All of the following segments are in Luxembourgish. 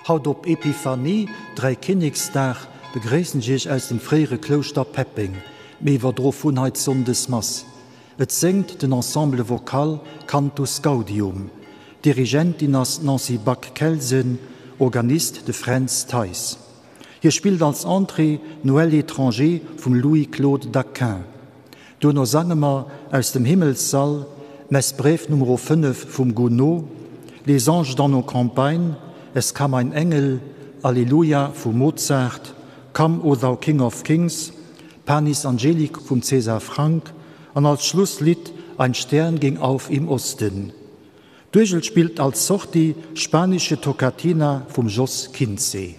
Haut op Epiphanie, Dräikinneksdag, begréissen ech Iech aus dem fréiere Klouschter Peppeng. Mir iwwerdro vun hei d'Sonndesmass. Et séngt den Ensemble Vocal Cantus Gaudium. Dirigentin ass d'Nancy Back-Kelsen, Organist de Fränz Theis. Hie spillt als Entrée Noël étranger vum Louis-Claude Daquin. Duerno sange mer aus dem Himmelssall Messe brève Numero 5 vum Gounod, Les anges dans nos campagnes, Es kam ein Engel, Alleluia vum Mozart, Come, O thou King of Kings, Panis Angelique vum César Franck an als Schlusslidd Ein Stern ging auf im Osten. D'Uergel spillt als Sortie Spanische Toccatina vum Jos Kinzé.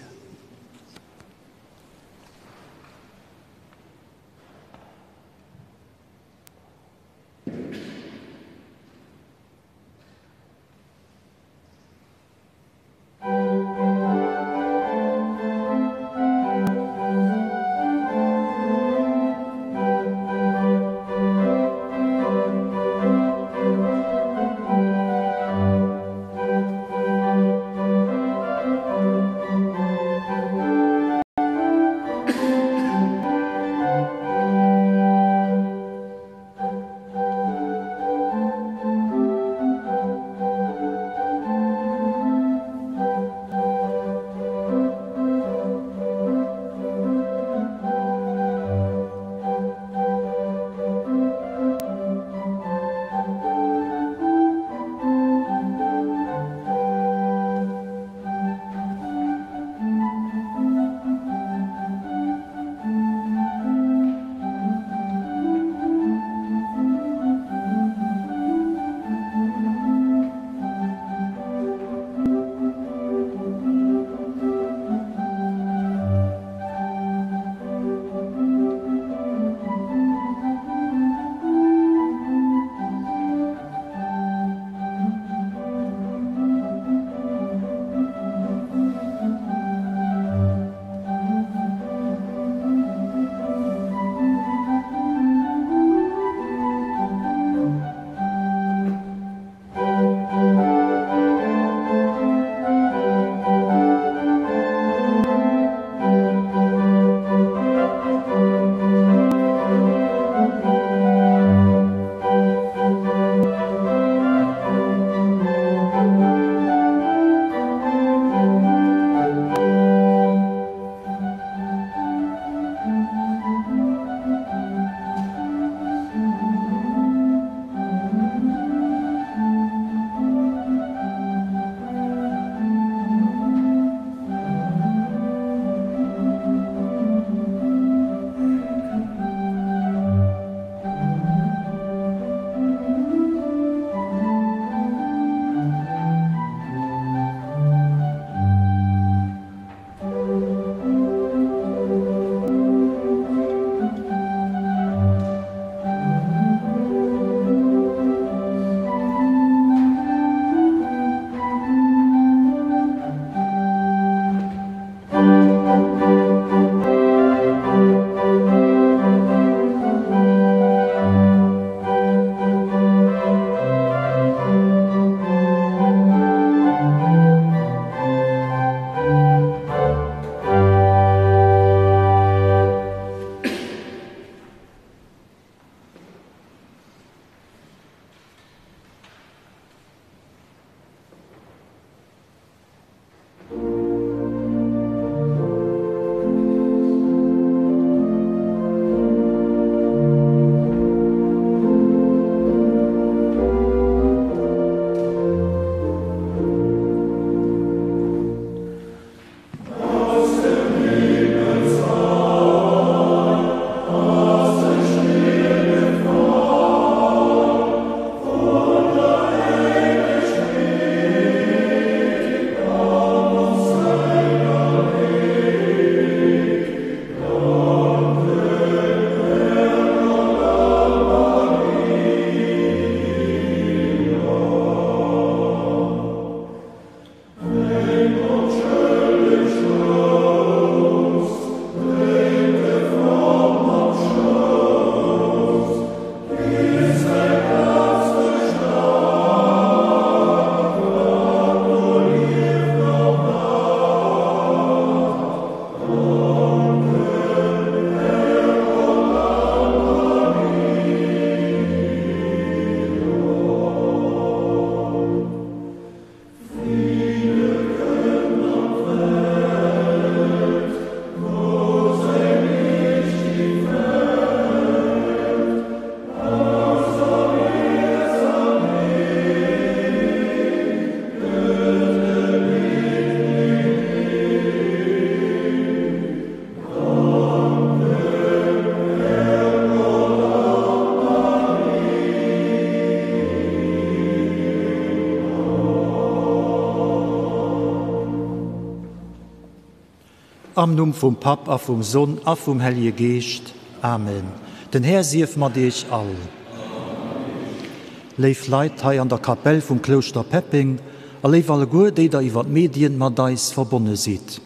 Am Numm vum Papp a vum Sonn a vum Hellje Geescht. Amen. Den Här sief mat iech all. Léif Leit hei an der Kapell vum Klouschter Peppeng a léif alleguer déi der iwwer d'Medien mat eis verbonne sidd.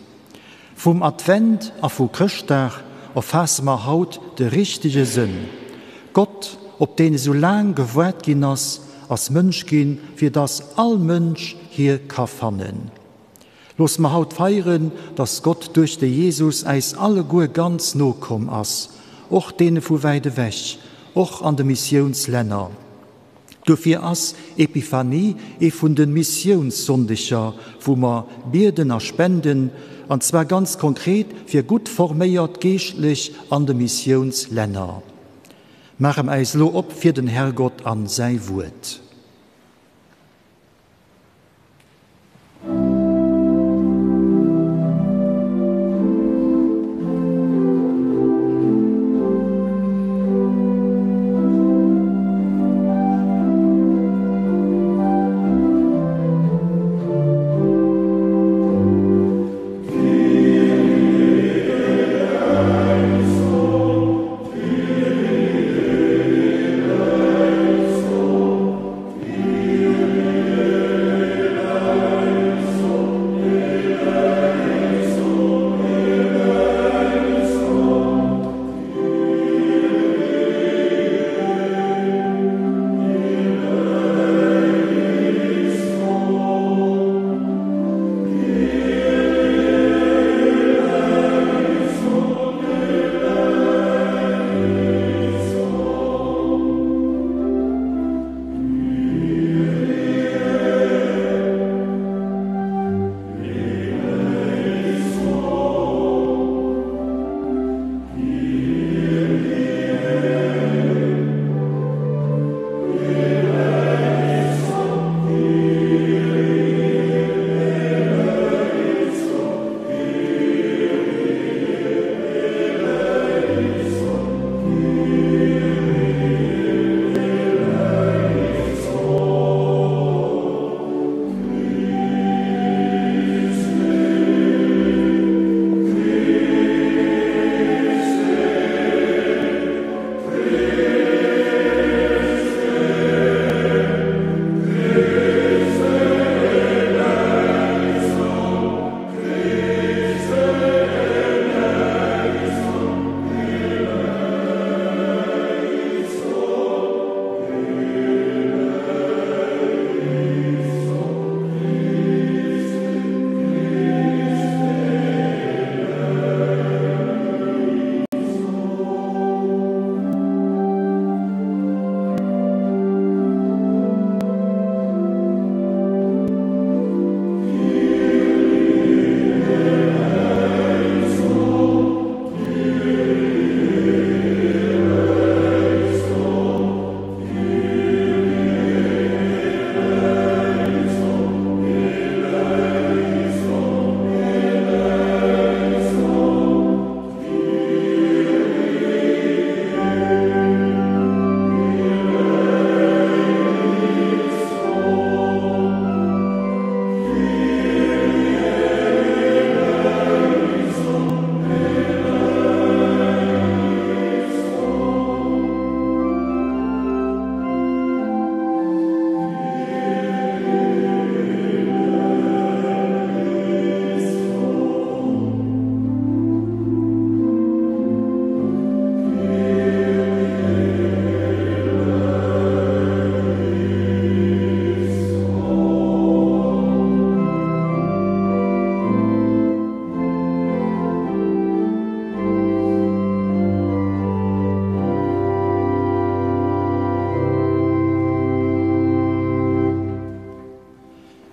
Vum Advent a vu Chrëschtdag erfaasse mer haut de richtege Sënn. Gott, op deen esou laang gewaart ginn ass, ass Mënsch ginn, fir dass all Mënsch hie ka fannen. Loosse mer haut feieren, dass Gott duerch de Jesus äis alleguer ganz no komm ass, och deene vu wäit ewech, och an de Missiounslänner. Dofir ass Epiphanie ee vun de Missiounssonndeger, wou mer bieden a spenden, an zwar ganz konkret fir gutt forméiert Geeschtlech an de Missiounslänner. Maache mer äis elo op fir den Herrgott an säi Wuert.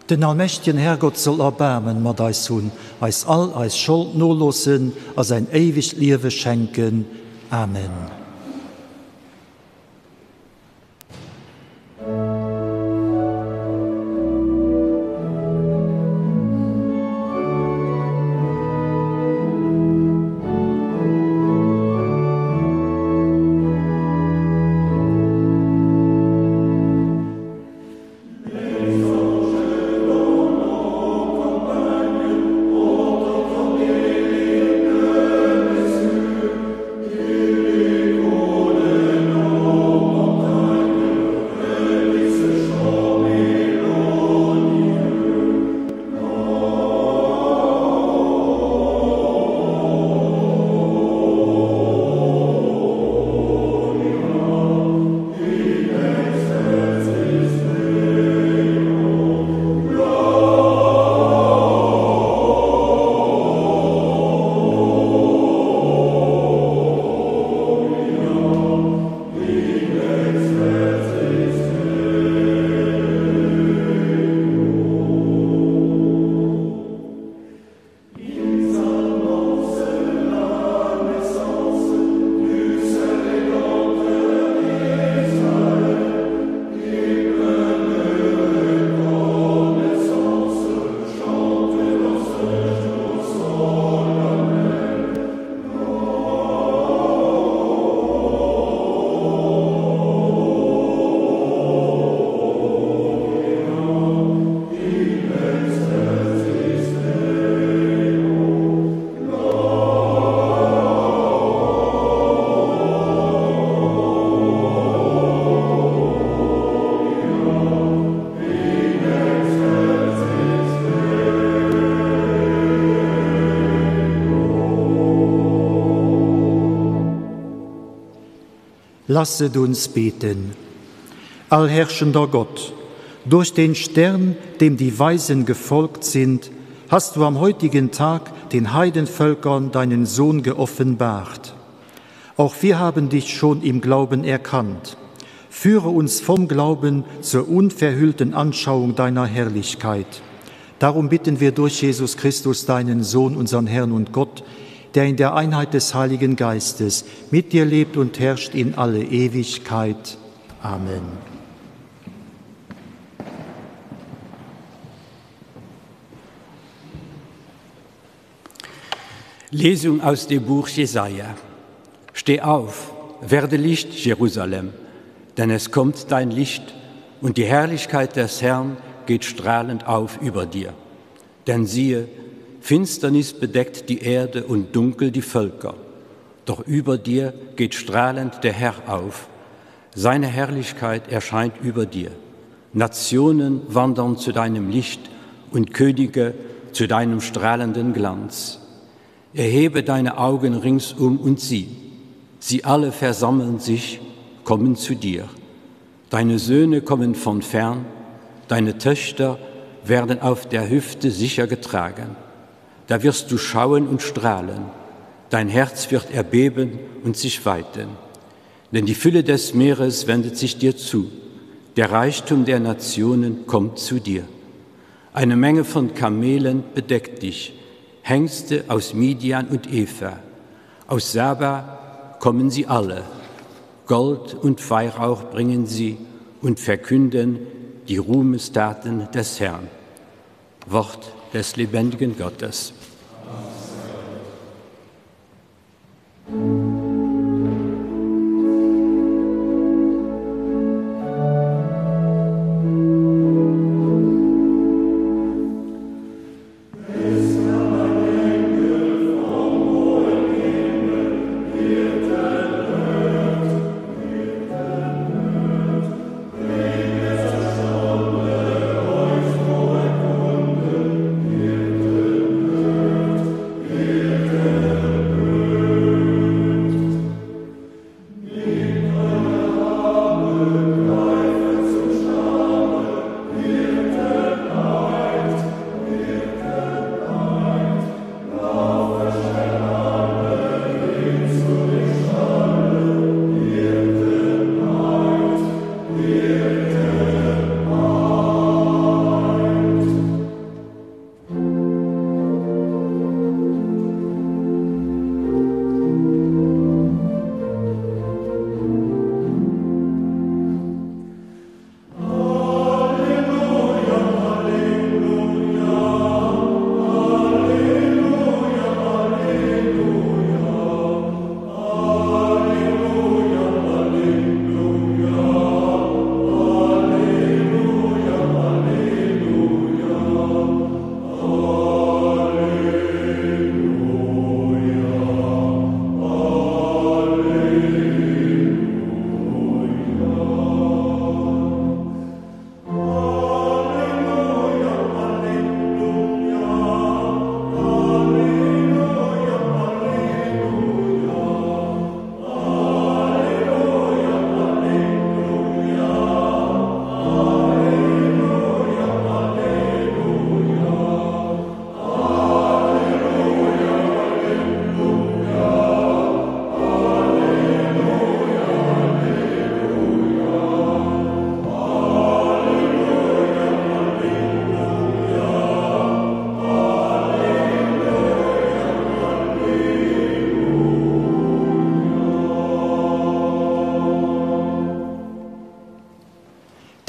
Den allmächtegen Herrgott soll Erbaarmen mat eis hunn, eis all eis Schold noloossen a säin éiwegt Liewe schenken. Amen. Lasset uns beten. Allherrschender Gott, durch den Stern, dem die Weisen gefolgt sind, hast du am heutigen Tag den Heidenvölkern deinen Sohn geoffenbart. Auch wir haben dich schon im Glauben erkannt. Führe uns vom Glauben zur unverhüllten Anschauung deiner Herrlichkeit. Darum bitten wir durch Jesus Christus, deinen Sohn, unseren Herrn und Gott, der in der Einheit des Heiligen Geistes mit dir lebt und herrscht in alle Ewigkeit. Amen. Lesung aus dem Buch Jesaja. Steh auf, werde Licht, Jerusalem, denn es kommt dein Licht und die Herrlichkeit des Herrn geht strahlend auf über dir. Denn siehe, Finsternis bedeckt die Erde und dunkel die Völker. Doch über dir geht strahlend der Herr auf. Seine Herrlichkeit erscheint über dir. Nationen wandern zu deinem Licht und Könige zu deinem strahlenden Glanz. Erhebe deine Augen ringsum und sieh. Sie alle versammeln sich, kommen zu dir. Deine Söhne kommen von fern, deine Töchter werden auf der Hüfte sicher getragen. Da wirst du schauen und strahlen, dein Herz wird erbeben und sich weiten. Denn die Fülle des Meeres wendet sich dir zu, der Reichtum der Nationen kommt zu dir. Eine Menge von Kamelen bedeckt dich, Hengste aus Midian und Eva. Aus Saba kommen sie alle. Gold und Weihrauch bringen sie und verkünden die Ruhmestaten des Herrn. Wort des lebendigen Gottes.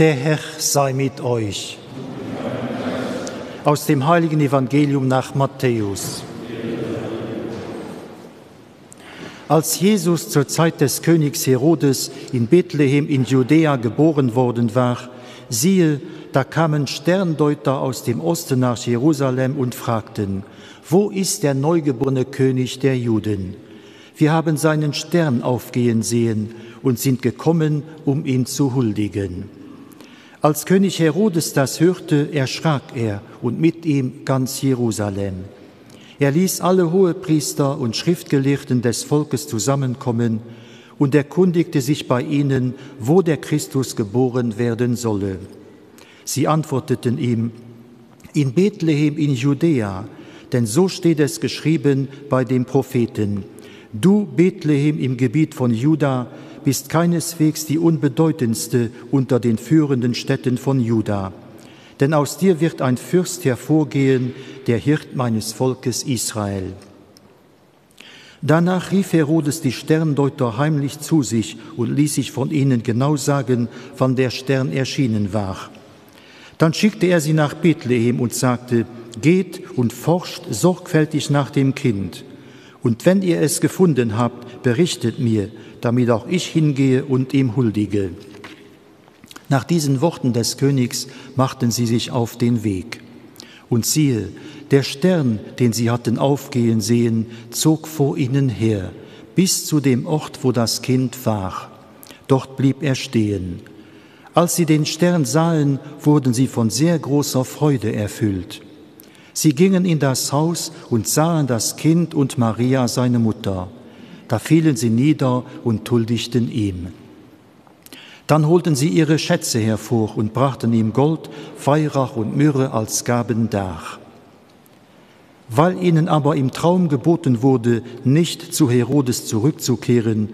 Der Herr sei mit euch. Aus dem heiligen Evangelium nach Matthäus. Als Jesus zur Zeit des Königs Herodes in Bethlehem in Judäa geboren worden war, siehe, da kamen Sterndeuter aus dem Osten nach Jerusalem und fragten: Wo ist der neugeborene König der Juden? Wir haben seinen Stern aufgehen sehen und sind gekommen, um ihn zu huldigen. Als König Herodes das hörte, erschrak er und mit ihm ganz Jerusalem. Er ließ alle Hohepriester und Schriftgelehrten des Volkes zusammenkommen. und erkundigte sich bei ihnen, wo der Christus geboren werden solle. Sie antworteten ihm: In Bethlehem in Judäa, denn so steht es geschrieben bei dem Propheten: Du Bethlehem im Gebiet von Juda bist keineswegs die unbedeutendste unter den führenden Städten von Juda. Denn aus dir wird ein Fürst hervorgehen, der Hirt meines Volkes Israel. Danach rief Herodes die Sterndeuter heimlich zu sich und ließ sich von ihnen genau sagen, wann der Stern erschienen war. Dann schickte er sie nach Bethlehem und sagte: Geht und forscht sorgfältig nach dem Kind. Und wenn ihr es gefunden habt, berichtet mir, damit auch ich hingehe und ihm huldige. Nach diesen Worten des Königs machten sie sich auf den Weg. Und siehe, der Stern, den sie hatten aufgehen sehen, zog vor ihnen her, bis zu dem Ort, wo das Kind war. Dort blieb er stehen. Als sie den Stern sahen, wurden sie von sehr großer Freude erfüllt. Sie gingen in das Haus und sahen das Kind und Maria, seine Mutter. Da fielen sie nieder und huldigten ihm. Dann holten sie ihre Schätze hervor und brachten ihm Gold, Weihrauch und Myrrhe als Gaben dar. Weil ihnen aber im Traum geboten wurde, nicht zu Herodes zurückzukehren,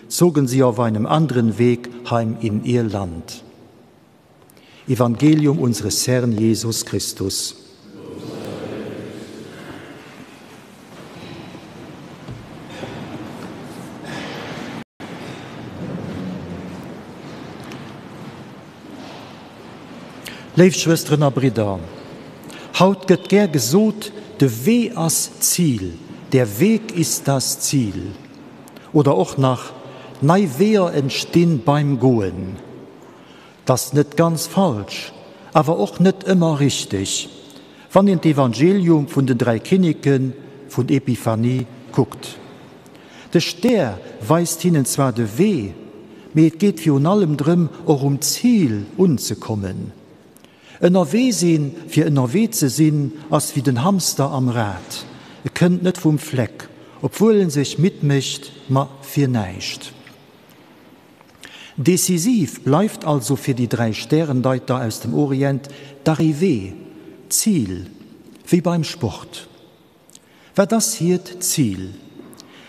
zogen sie auf einem anderen Weg heim in ihr Land. Evangelium unseres Herrn Jesus Christus. Léif Schwësteren a Bridder, haut gëtt gär gesot, de Wee ass d'Zil, der Weg ist das Ziel. Oder och nach, nei Weeër entstinn beim Goen. 't ass net ganz falsch, awer och net ëmmer richteg, wann een d'Evangelium vun den 3 Kinneke vun Epiphanie kuckt. De Stär weist hinnen zwar de Wee, mee et geet virun allem drëm, och um Zil unzekommen. Ënnerwee sinn, fir ënnerwee ze sinn, ass wéi den Hamster am Rad, e kënnt net vum Fleck, obwuel en sech midd mécht, ma fir näischt. Decisiv bleift also fir déi 3 Stärendeiter aus dem Orient d'Arrivée, d'Zil, wéi beim Sport. Wat ass hiert Zil?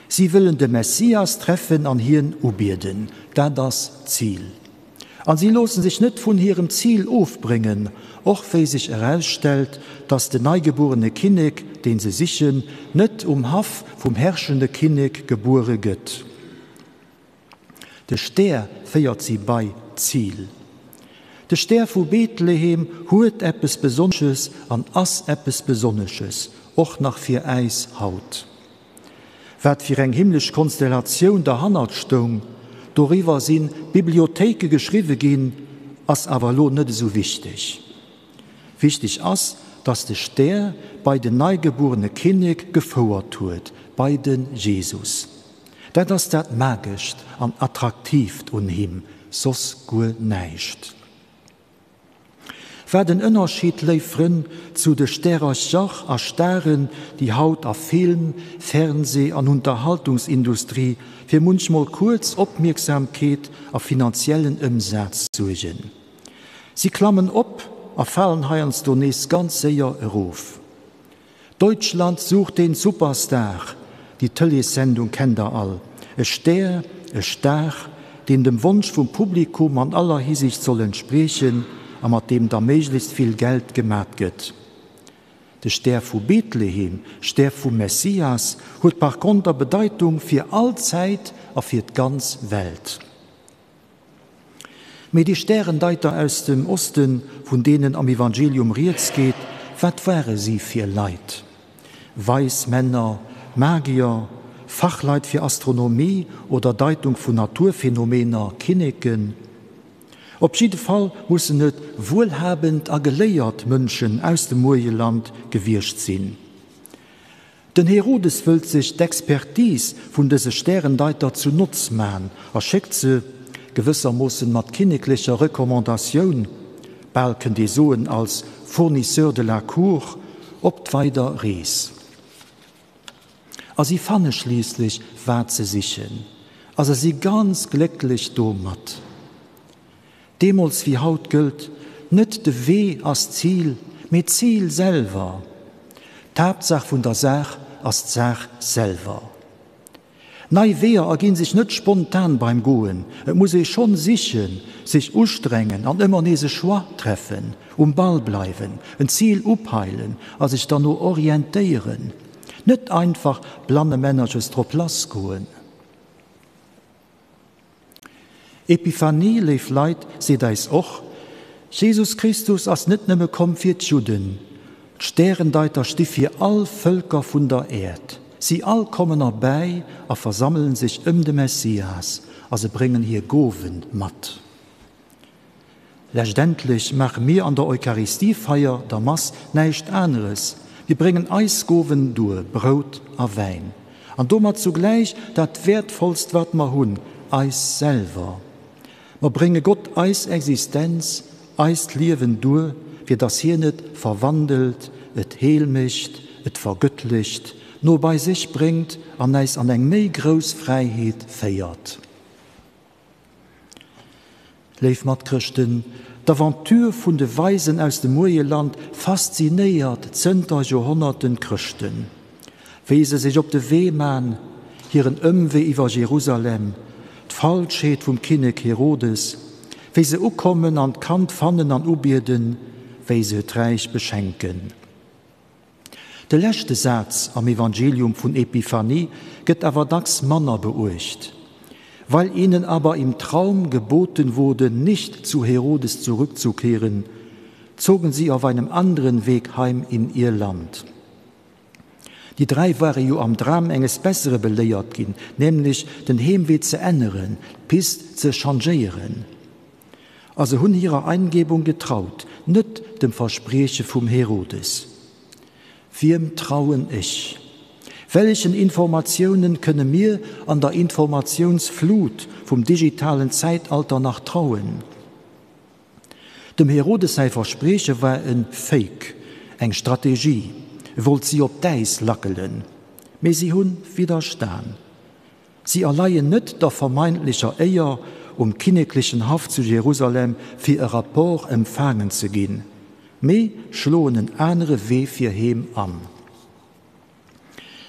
Si wëllen de Messias treffen an hien ubieden. Dat ass d'Zil. An si loosse sech net vun hirem Zil ofbréngen, och wéi sech erausstellt, datt den neigebuerene Kinnek, deen se sichen, net um Haff vum herrschende Kinnek gebuere gëtt. De Stär féiert si bei d'Zil. De Stär vu Bethlehem huet eppes Besonnesches an ass eppes Besonnesches, och nach fir äis haut. Wat fir eng himmlesch Konstellatioun derhannert stoung, doriwwer si Bibliothéike geschriwwe ginn, ass awer elo net esou wichteg. Wichteg ass, dass de Stär bei den neigebuerene Kinnek gefouert huet, bei de Jesus. Dat ass dat Magescht an Attraktiivt un him, soss guer näischt. Wat en Ënnerscheed, léif Frënn, zu de Stärercher a Staren, déi haut a Film, Fernseh an Unterhaltungsindustrie fir munchmol kuerz Opmierksamkeet a finanziellen Ëmsaz suergen. Si klammen op a falen heiansdo nees ganz séier erof. Deutschland sucht den Superstar, déi Tëleessendung kennt der all. E Stär, e Star, deen dem Wonsch vum Publikum an aller Hisiicht soll entspriechen a mat deem da méiglechst vill Geld gemat gëtt. De Stär vu Bethlehem, Stär vum Messias, huet par konter Bedeitung fir all Zäit a fir d'ganz Welt. Mee déi Stärendeiter aus dem Osten, vun deenen am Evangelium rieds geet, wat ware si fir Leit? Weis Männer, Magier, Fachleit fir Astronomie oder Deitung vun Naturphänomener, Kinneken? Op jidde Fall mussen et wuelhabend a geléiert Mënschen aus dem Muerjeland gewiescht sinn. Den Herodes wëllt sech d'Expertise vun dëse Stärendeiter zu Notz man a schéckt se, gewëssermoossen mat kinneklecher Recommandatioun, bal kënnt ee soen als Fournisseur de la cour, op d'weider Rees. A si fanne schliisslech wat se sichen. A se si ganz glécklech domat. Deemools wéi haut gëllt, Net de Wee ass d'Zil, mee d'Zil selwer. D'Haaptsaach vun der Saach ass d'Saach selwer. Nei Weeër erginn sech net spontan beim Goen, et muss ee schonn sichen, sech ustrengen an ëmmer nees e Choix treffen, um Ball bleiwen, en Zil upeilen a sech derno orientéieren. Net einfach blannemännerches drop lass goen. Epiphanie, léif Leit, seet eis och, Jesus Christus ass net nëmme komm fir d'Judden. D'Stärendeiter sti fir all Vëlker vun der Äerd. Si all kommen erbäi a versammelen sech ëm de Messias a se bréngen hir Gowe mat. Leschtendlech maache mir an der Eucharistiefeier, der Mass, näischt aneres, mir bréngen eis Gowen duer, Brout a Wäin, an domat zugläich dat Wäertvollst wat mer hunn, eis selwer. Mer brénge Gott eis Existenz, eist Liewen duer, fir dass hien et verwandelt, et heel mécht, et vergëttlecht, no bei sech bréngt an äis an eng méi grouss Fräiheet féiert. Léif Matchrëschten, d'Aventure vun de Weisen aus dem Moieland faszinéiert zënter Joerhonnerten d'Chrëschten. Wéi se sech op de Wee man, hiren Ëmwee iwwer Jerusalem, d'Falschheet vum Kinnek Herodes, wéi se ukommen an d'Kand fannen an ubieden, wéi se et räich beschenken. De leschte Saz am Evangelium vun Epiphanie gëtt awer dacks manner beuecht, Weil ihnen aber im Traum geboten wurde, nicht zu Herodes zurückzukehren, zogen sie auf einem anderen Weg heim in ihr Land. Déi 3 ware jo am Dram enges Bessere beléiert ginn, nämlech den Heemwee ze änneren, d'Pist ze changéieren. A se hunn hirer Eingebung getraut, net dem Versprieche vum Herodes. Wiem trauen ech? Wellechen Informatiounen kënne mir an der Informatiounsflut vum digitalen Zäitalter nach trauen? Dem Herodes säi Versprieche war e Fake, eng Strategie, e wollt si op d'Äis lackelen. Mee si hunn widderstan. Si erleien net der vermeintlecher Éier, um kinneklechen Haff zu Jerusalem fir e Rapport empfaangen ze ginn, mee schloen en anere Wee fir heem an.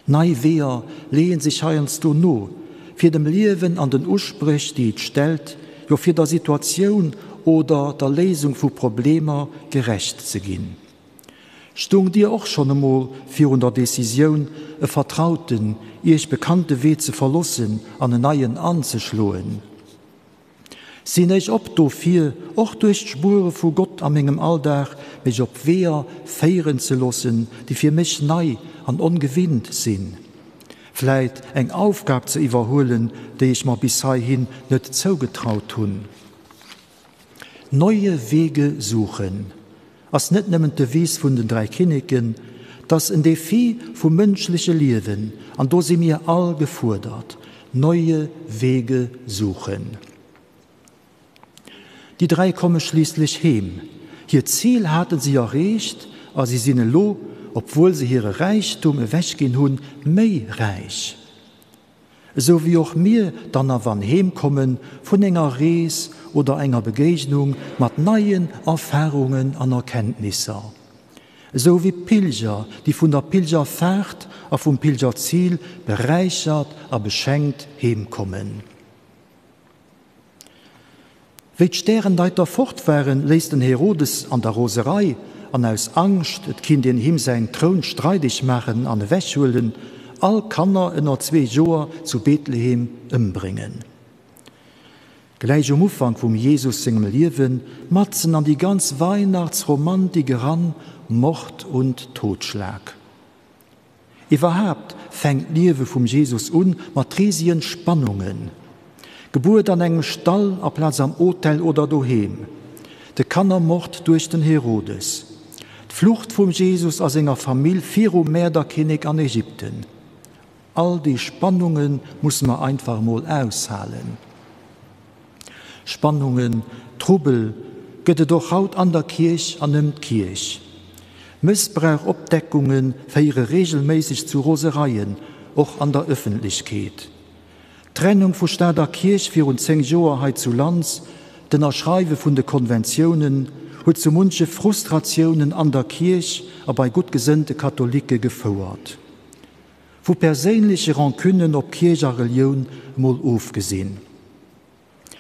Nei Weeër leeën sech heiansdo no, fir dem Liewen an den Uspréch, déi et stellt, jo fir der Situatioun oder der Léisung vu Problemer gerecht ze ginn. Stung Dir och schonn emol virun der Decisioun, e vertrauten, Iech bekannte Wee ze verlossen an en neien anzeschloen? Sinn ech op dofir, och duerch d'Spuere vu Gott a mengem Alldag, mech op Weeër féieren ze loossen, déi fir mech nei an ongewinnt sinn? Vläit eng Aufgab ze iwwerhuelen, déi ech mer bis heihin net zougetraut hunn? Neue Wege suchen ass net nëmmen d'Devise vun den 3 Kinneken, 't ass en Defi vum mënschleche Liewen an do si mir all gefuerdert, Neue Wege suchen. Déi 3 komme schliisslech heem. Hiert Zil haten si erreecht a si sinn elo, obwuel se hire Räichtum ewechginn hunn, méi räich. Esou wéi och mir dann a wann heem kommen vun enger Rees oder enger Begéignung mat neien Erfahrungen an Erkenntnisser. Esou wéi d'Pilger, déi vun der Pilgerfaart a vum Pilgerzil beräichert a beschenkt heem kommen. Wéi d'Stärendeiter fort waren, léisst den Herodes an der Roserei an aus Angscht, et kinnt een him säin Troun streideg maachen an ewechhuelen, all Kanner ënner zwee Joer zu Bethlehem ëmbréngen. Gläich um Ufank vum Jesus sengem Liewen, matzen an déi ganz Weihnachtsromantik eran, Mord und Totschlag. Iwwerhaapt fänkt d'Liewe vum Jesus un mat risegen Spannungen. Gebuert an engem Stall aplaz am Hotel oder doheem, de Kannermord duerch den Herodes, d'Flucht vum Jesus a senger Famill virum Mäerderkinnek an Ägypten. All déi Spannunge musse mer einfach emol aushalen. Spannungen, Trubbel gëtt et och haut an der Kierch an ëm d'Kierch. Mëssbrauchopdeckunge féiere reegelméisseg zu Rosereien, och an der Ëffentlechkeet. D'Trennung vu Staat a Kierch virun 10 Joer hei zu Lanz, d'Ënnerschreiwe vun de Konventiounen, huet zu munche Frustratiounen an der Kierch a bei gutt gesënnte Katholike gefouert. Vu perséinleche Rancunen op Kierch a Relioun emol ofgesinn.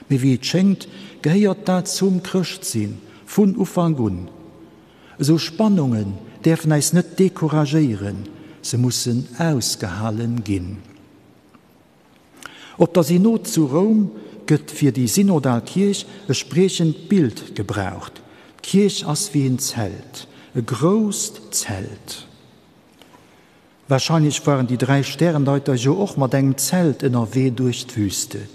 Mee wéi et schéngt, gehéiert dat zum Chrëschtsinn vun Ufank un. Esou Spannungen däerfen äis net decouragéieren, se mussen ausgehalen ginn. Op der Synod zu Roum gëtt fir déi synodal Kierch e spriechend Bild gebraucht, D'Kierch ass wéi en Zelt, e grousst Zelt. Wahrscheinlech waren déi 3 Stärendeiter jo och mat engem Zelt ënnerwee duerch d'Wüste.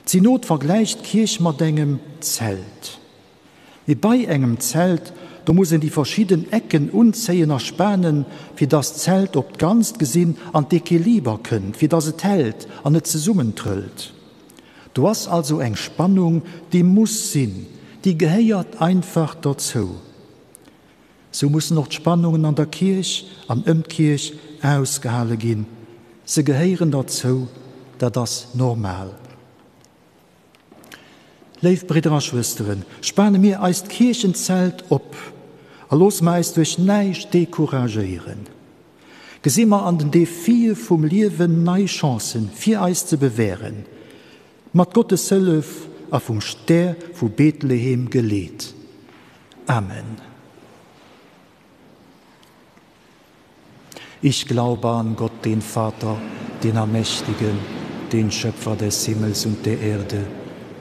D'Synod vergläicht d'Kierch mat engem Zelt. Mee bei engem Zelt, do muss een déi verschidden Ecken unzéien a spanen, fir dass d'Zelt op d'Ganzt gesinn an d'Equiliber kënnt, fir dass et hält an net zesummentrëllt. Do ass also eng Spannung, déi muss sinn, déi gehéiert einfach dozou. Sou mussen och d'Spannungen an der Kierch an ëm d'Kierch ausgehale ginn. Se gehéieren derzou, dat ass normal. Léif Bridder a Schwësteren, spane mir eist Kierchenzelt op a loosse mer äis duerch näischt decouragéieren. Gesi mer an den Defie vum Liewen nei Chancen, fir eis ze bewähren. Mat Gottes Hëllef a vum Stär vu Bethlehem geleet. Amen. Ich glaube an Gott, den Vater, den Allmächtigen, den Schöpfer des Himmels und der Erde,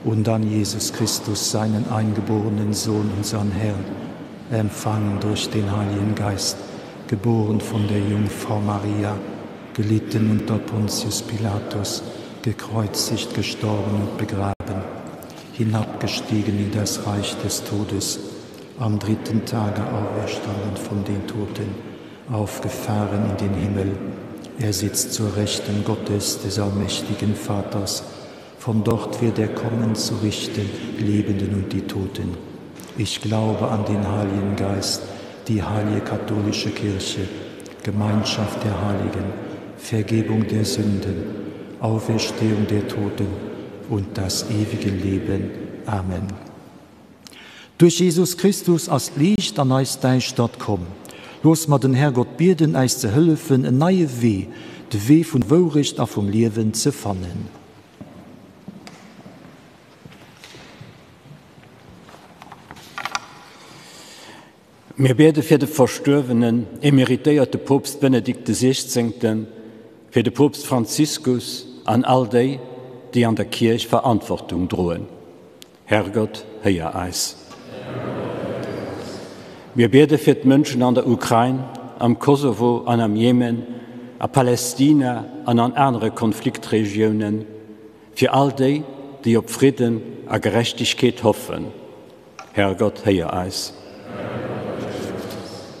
und an Jesus Christus, seinen eingeborenen Sohn, unseren Herrn, empfangen durch den Heiligen Geist, geboren von der Jungfrau Maria, gelitten unter Pontius Pilatus, gekreuzigt, gestorben und begraben, hinabgestiegen in das Reich des Todes, am dritten Tage auferstanden von den Toten, aufgefahren in den Himmel. Er sitzt zur Rechten Gottes, des allmächtigen Vaters. Von dort wird er kommen zu richten, Lebenden und die Toten. Ich glaube an den Heiligen Geist, die heilige katholische Kirche, Gemeinschaft der Heiligen, Vergebung der Sünden, Auferstehung der Toten und das ewige Leben. Amen. Duerch Jesus Christus ass d'Liicht an eis Däischtert komm. Loosse mer den Härgott bieden, äis ze hëllefen, en neie Wee, de Wee vun Wourecht a vum Liewen ze fannen. Mir biede fir de verstuerwenen, emeritéierte Poopst Benedikt de Siechzéngten, fir de Poopst Franziskus an all déi, déi an der Kierch Verantwortung droen. Herrgott, héier eis. Mir biede fir d'Mënschen an der Ukrain, am Kosovo an am Jemen, a Palästina an an anere Konfliktregiounen, fir all déi, déi op Fridden a Gerechtegkeet hoffen. Herrgott, héier eis.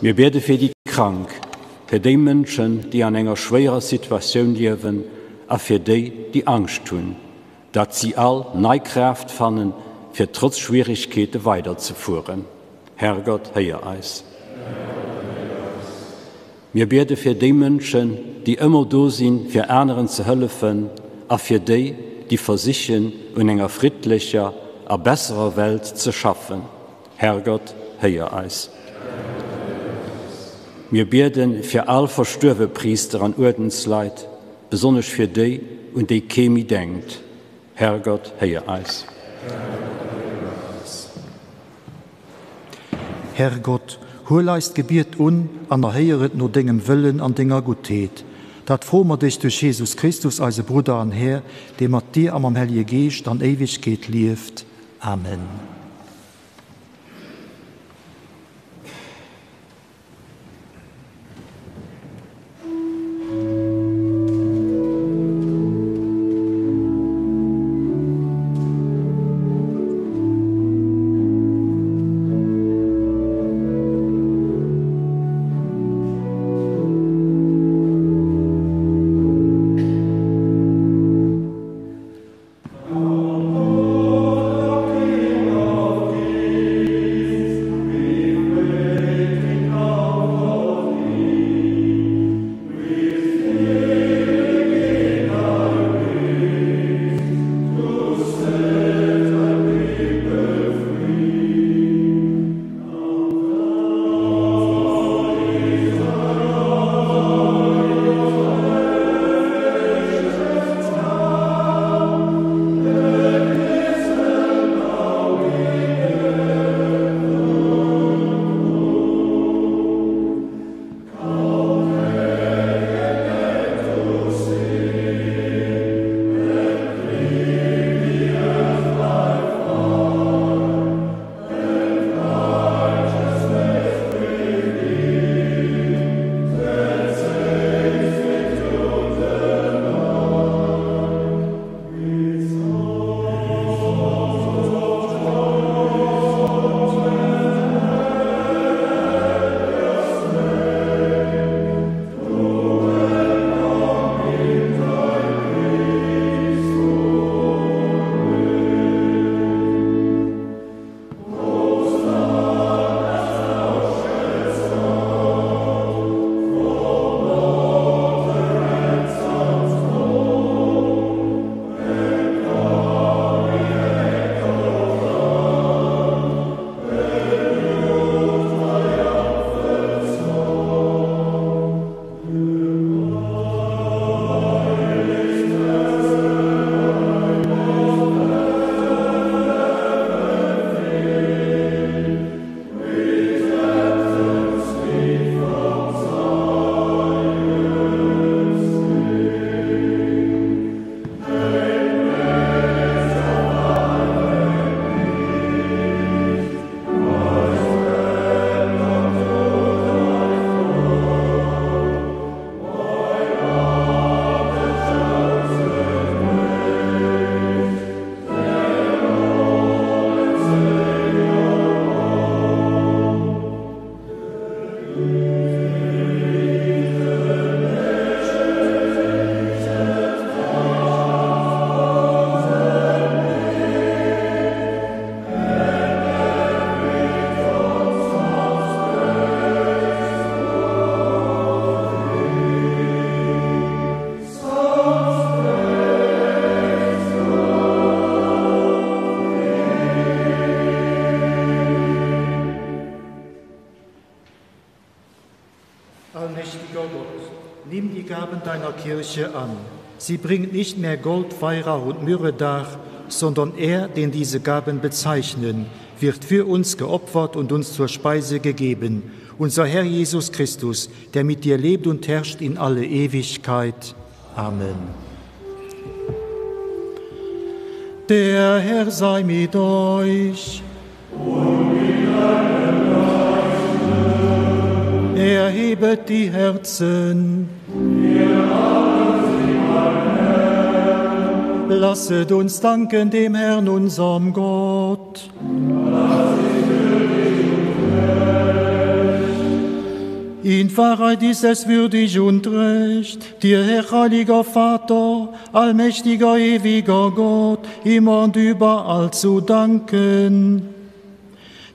Mir biede fir déi Krank, fir déi Mënschen, déi an enger schwéierer Situatioun liewen a fir déi, déi Angscht hunn, datt si all nei Kraaft fannen, fir trotz Schwierigkeete weiderzefueren. Herrgott, héier eis. Mir biede fir déi Mënschen, déi ëmmer do sinn, fir aneren ze hëllefen, a fir déi, déi versichen, un enger friddlecher a besserer Welt ze schaffen. Herrgott, héier eis. Mir biede fir all verstuerwe Priister an Uerdensleit, besonnesch fir déi, un déi kee méi denkt. Herrgott, héier eis. Herrgott, huel eist Gebiet un an erhéier et no dengem Wëllen an denger Guttheet. Dat froe mer dech duerch Jesus Christus, eise Brudder an Här, dee mat dir a mam Hellege Geescht an Éiwegkeet lieft. Amen. seiner Kirche an. Sie bringt nicht mehr Gold, Weihrauch und Myrrhe dar, sondern er, den diese Gaben bezeichnen, wird für uns geopfert und uns zur Speise gegeben. Unser Herr Jesus Christus, der mit dir lebt und herrscht in alle Ewigkeit. Amen. Der Herr sei mit euch. Und mit deinem Geiste. Erhebet die Herzen. Wir haben sie beim Herrn. Lasset uns danken dem Herrn, unserem Gott. Das ist würdig und recht. In Wahrheit ist es würdig und recht, dir, Herr heiliger Vater, allmächtiger, ewiger Gott, immer und überall zu danken.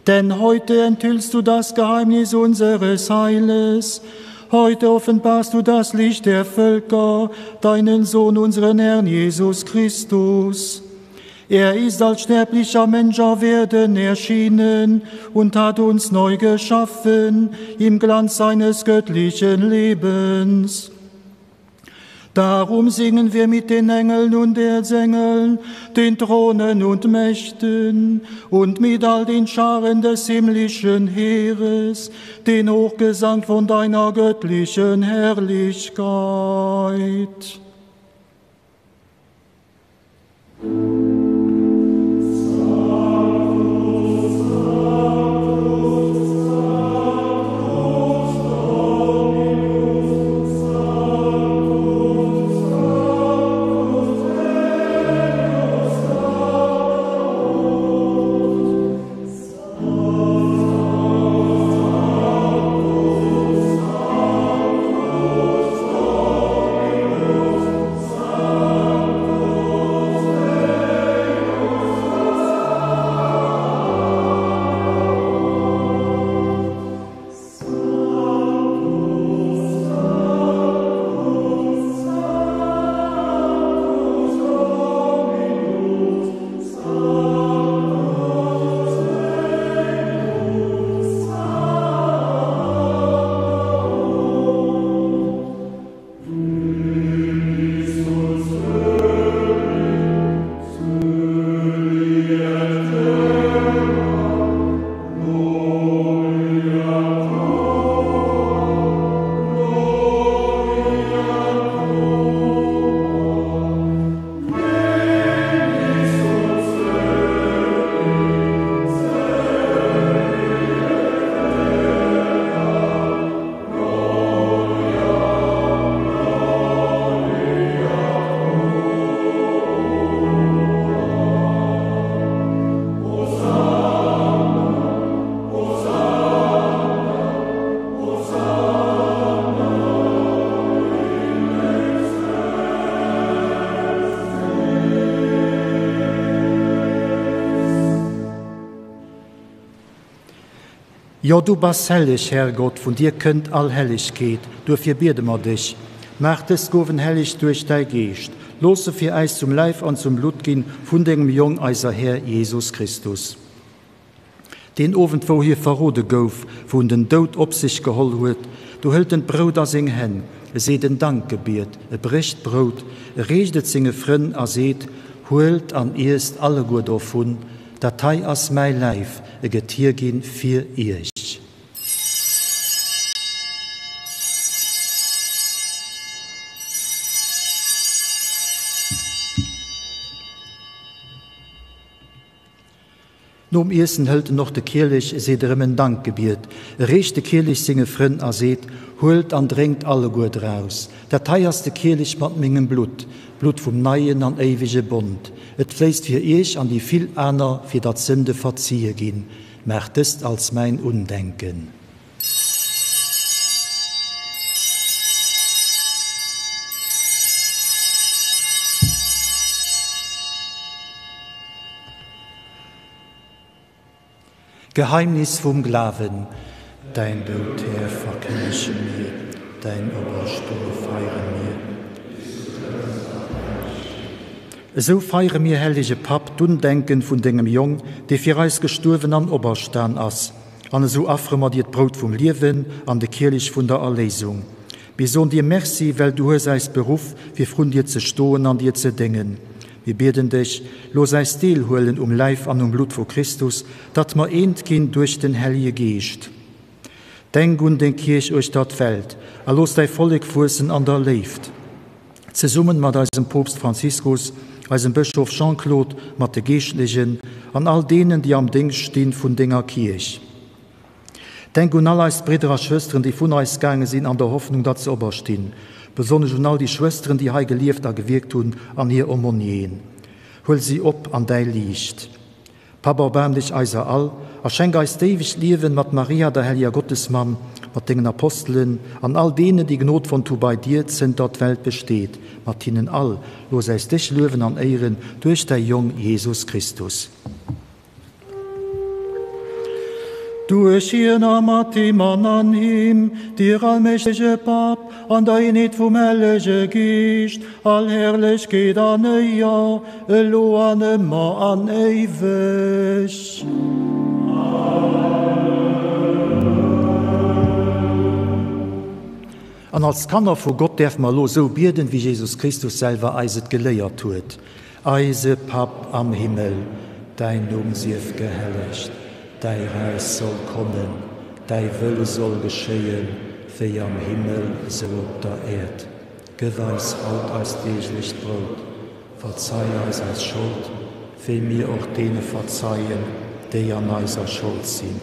Denn heute enthüllst du das Geheimnis unseres Heiles, heute offenbarst du das Licht der Völker, deinen Sohn, unseren Herrn Jesus Christus. Er ist als sterblicher Mensch auf Erden erschienen und hat uns neu geschaffen im Glanz seines göttlichen Lebens. Darum singen wir mit den Engeln und Erzengeln, den Thronen und Mächten und mit all den Scharen des himmlischen Heeres, den Hochgesang von deiner göttlichen Herrlichkeit. Jo, du bass helleg, Herrgott, vun dir kënnt all Hellegkeet, duerfir biede mer dech, Maach dës Gowen helleg duerch däi Geescht, looss se fir äis zum Läif an zum Blutt ginn vun dengem Jong, eiser Här Jesus Christus. Deen Owend, wou hie verrode gouf, wou en den Doud op sech geholl huet, do hëlt en d'Brout a seng Hänn, e seet en Dankgebiet, e brécht d'Brout, e reecht et senge Frënn a seet, Huelt an iesst alleguer dovun, Dat hei ass mäi Läif, e gëtt hierginn fir iech. Nom Iessen hëlt en och de Kielech, e seet erëm en Dankgebiet, e reecht de Kielech senge Frënn a seet, Huelt an drénkt alleguer draus, dat hei ass de Kielech mat mengem Blutt, d'Blutt vum neien an éiwege Bond. Et fléisst fir iech an déi vill aner, fir datt d'Sënde verzie ginn. Maacht dëst als mäin Undenken. Geheimnis vum Glawen. Däin Doud, Här, verkënnege mir, däin Operstoe feiere mir. Esou feiere mir, hellege Papp, d'Undenken vun dengem Jong, dee fir eis gestuerwen an operstan ass. An esou affere mer dir d'Brout vum Liewen an de Kielich vun der Erléisung. Mir soen dir Merci, well du hues äis beruff, fir vrun dir ze stoen an dir ze déngen. Mir bieden dech, looss äis deelhuelen um Läif an um Blutt vu Christus, datt mer eent ginn duerch den Hellje Geescht. Denk un deng Kierch uechter d'Welt a looss däi Vollek wuessen an der Léift. Zesummen mat eisem Poopst Franziskus, eisem Bëschof Jean-Claude, mat de Geeschtlechen an all deenen, déi am Déngscht sti vun denger Kierch. Denk un all eis Bridder a Schwësteren, déi vun eis gaange sinn an der Hoffnung, datt se operstinn. Besonnesch un all déi Schwësteren, déi hei gelieft a gewierkt hunn, an hir Aumônieren. Huel si op an däi Liicht. Papp, erbaarm dech eiser all a schenk eis d'éiwegt Liewen mat Maria, der helleger Gottesmamm, mat dengen Apostelen an all deenen, déi Gnod fonnt hu bei dir, zënter d'Welt besteet. Mat hinnen all looss äis dech luewen an éieren duerch däi Jong Jesus Christus. Duerch hien a mat him an an him, dir allmächtege Papp, an der Eenheet vum Hellege Geescht, all Herrlechkeet an Éier, elo an ëmmer an éiweg. An als Kanner vu Gott däerfe mer elo esou bieden, wéi Jesus Christus selwer eis et geléiert huet, Eise Papp am Himmel, däin Numm sief gehellegt, däi Räich soll kommen, däi Wëlle soll geschéien, wéi am Himmel, esou op der Äerd. Gëff eis haut eist deeglecht Brout. Verzei eis eis Schold, wéi mir och deene verzeien, déi an eiser Schold sinn.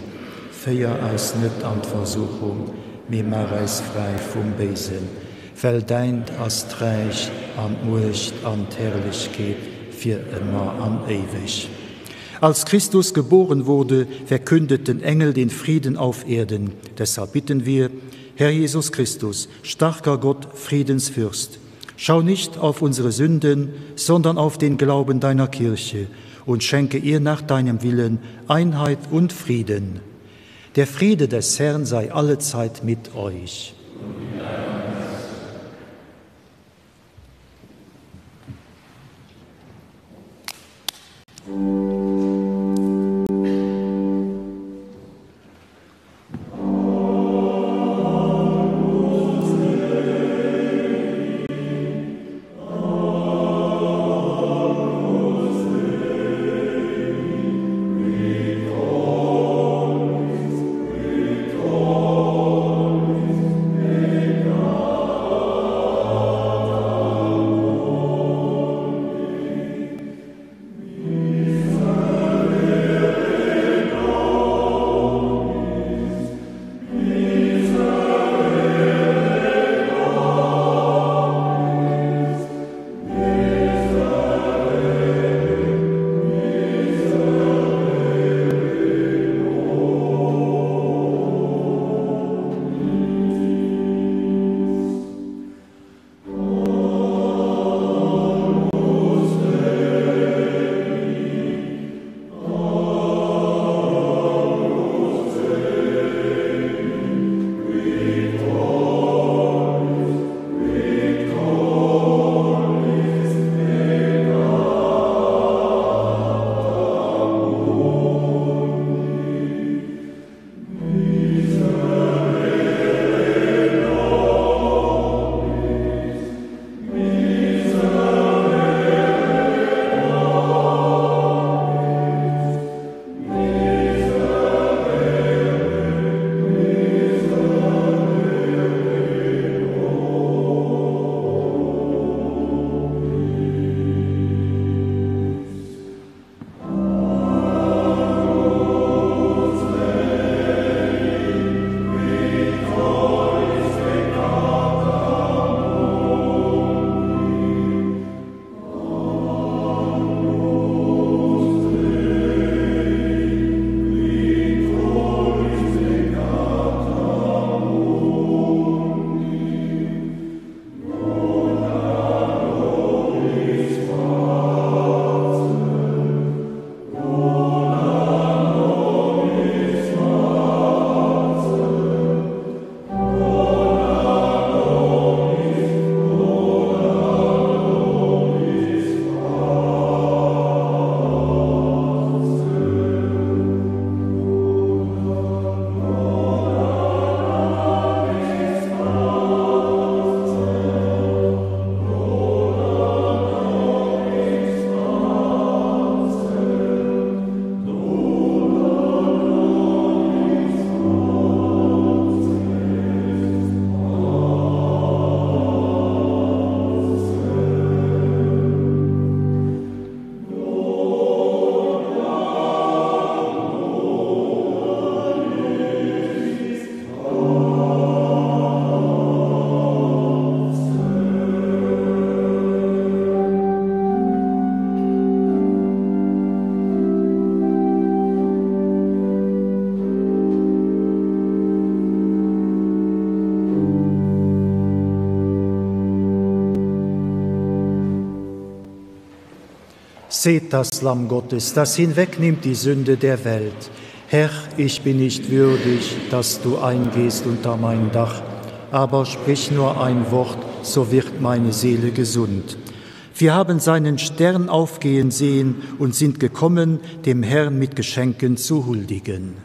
Féier eis net an d'Versuchung, mee maach eis fräi vum Béisen. Well däint ass d'Räich an d'Muecht an d'Herrlechkeet fir ëmmer an éiweg. Als Christus geboren wurde, verkündeten Engel den Frieden auf Erden. Deshalb bitten wir, Herr Jesus Christus, starker Gott, Friedensfürst, schau nicht auf unsere Sünden, sondern auf den Glauben deiner Kirche und schenke ihr nach deinem Willen Einheit und Frieden. Der Friede des Herrn sei allezeit mit euch. Seht das Lamm Gottes, das hinwegnimmt die Sünde der Welt. Herr, ich bin nicht würdig, dass du eingehst unter mein Dach, aber sprich nur ein Wort, so wird meine Seele gesund. Wir haben seinen Stern aufgehen sehen und sind gekommen, dem Herrn mit Geschenken zu huldigen.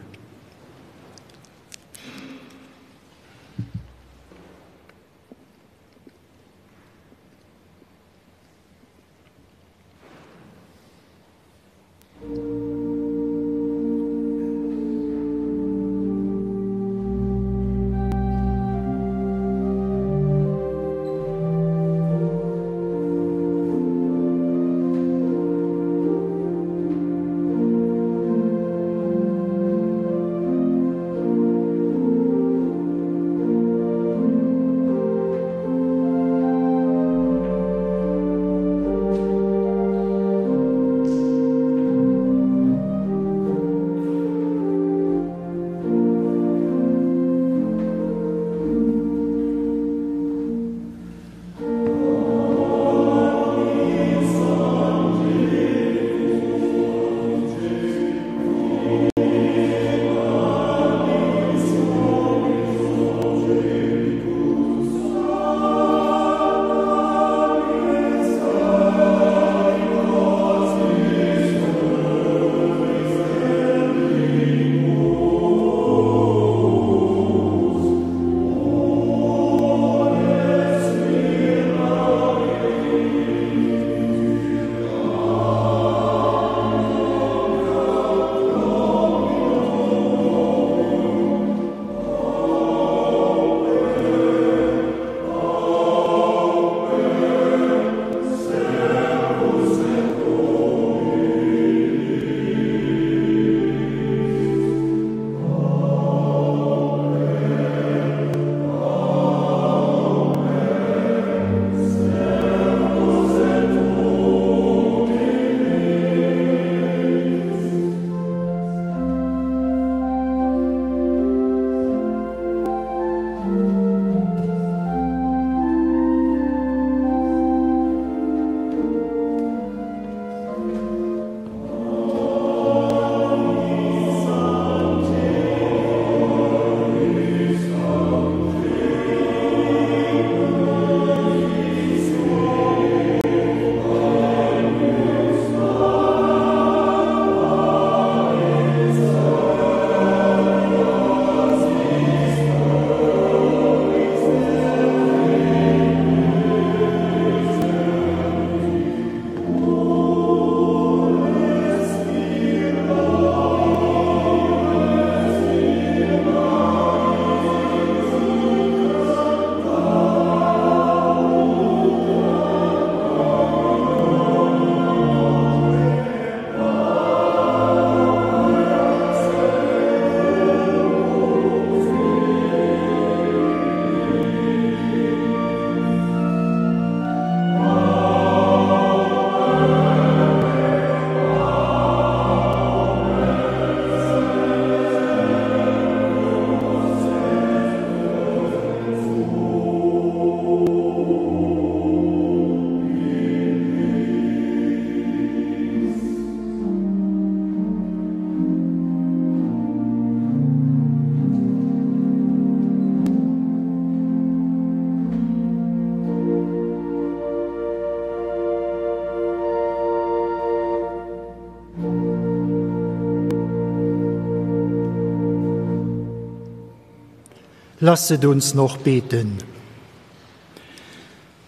Lasset uns noch beten.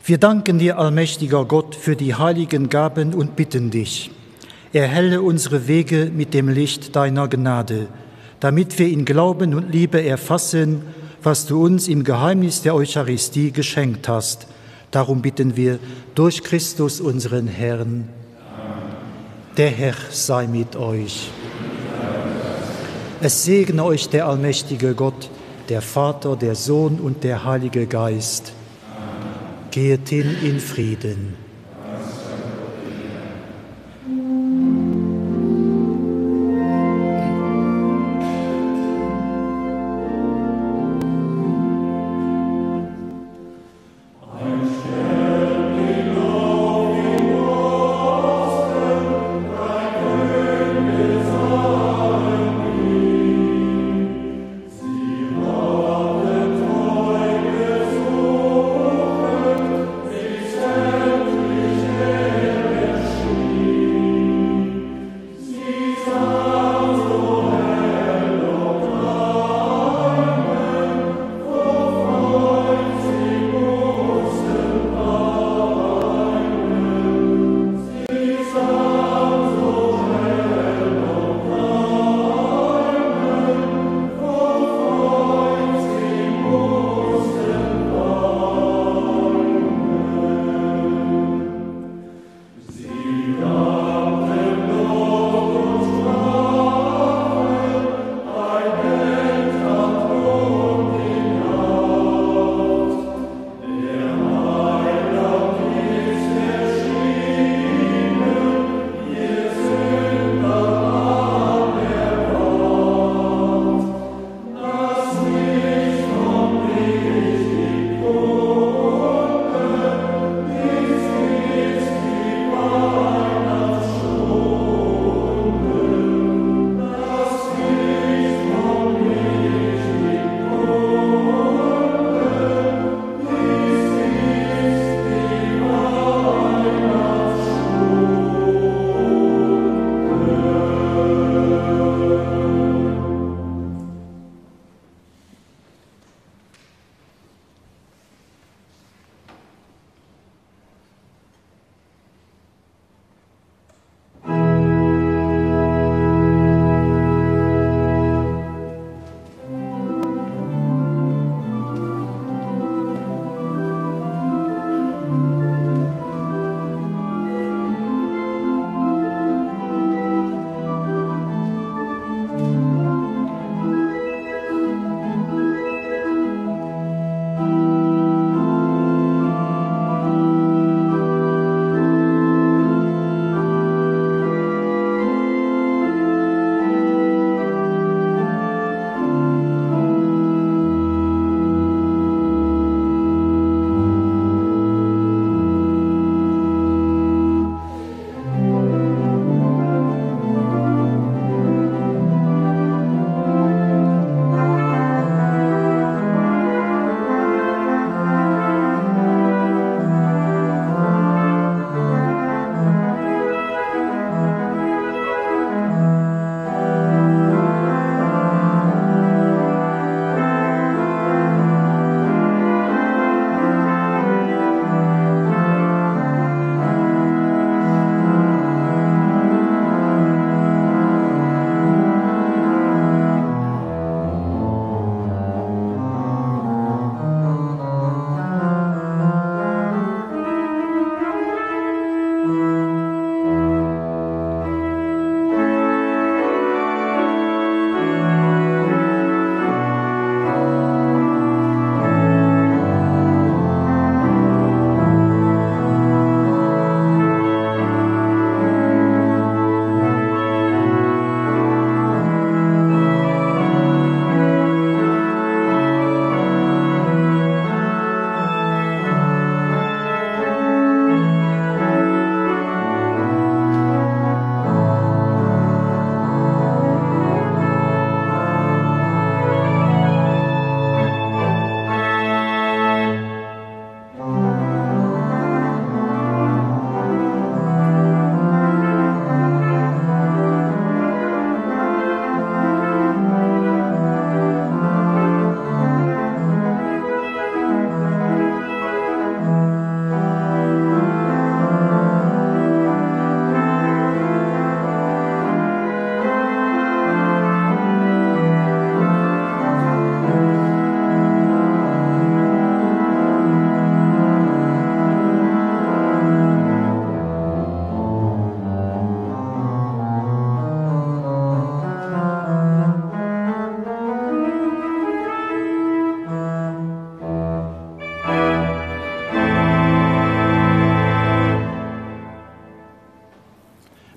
Wir danken dir, allmächtiger Gott, für die heiligen Gaben und bitten dich. Erhelle unsere Wege mit dem Licht deiner Gnade, damit wir in Glauben und Liebe erfassen, was du uns im Geheimnis der Eucharistie geschenkt hast. Darum bitten wir durch Christus unseren Herrn. Der Herr sei mit euch. Es segne euch der allmächtige Gott, der Vater, der Sohn und der Heilige Geist. Gehet hin in Frieden.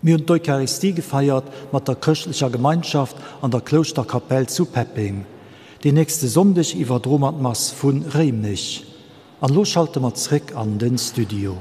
Mir hunn d'Eucharistie gefeiert mat der chrëschtlecher Gemeinschaft an der Klouschterkapell zu Peppeng. Deen nächste Sonndeg iwwerdroe mer d'Mass vu Réimech. An elo schalte mer zréck an den Studio.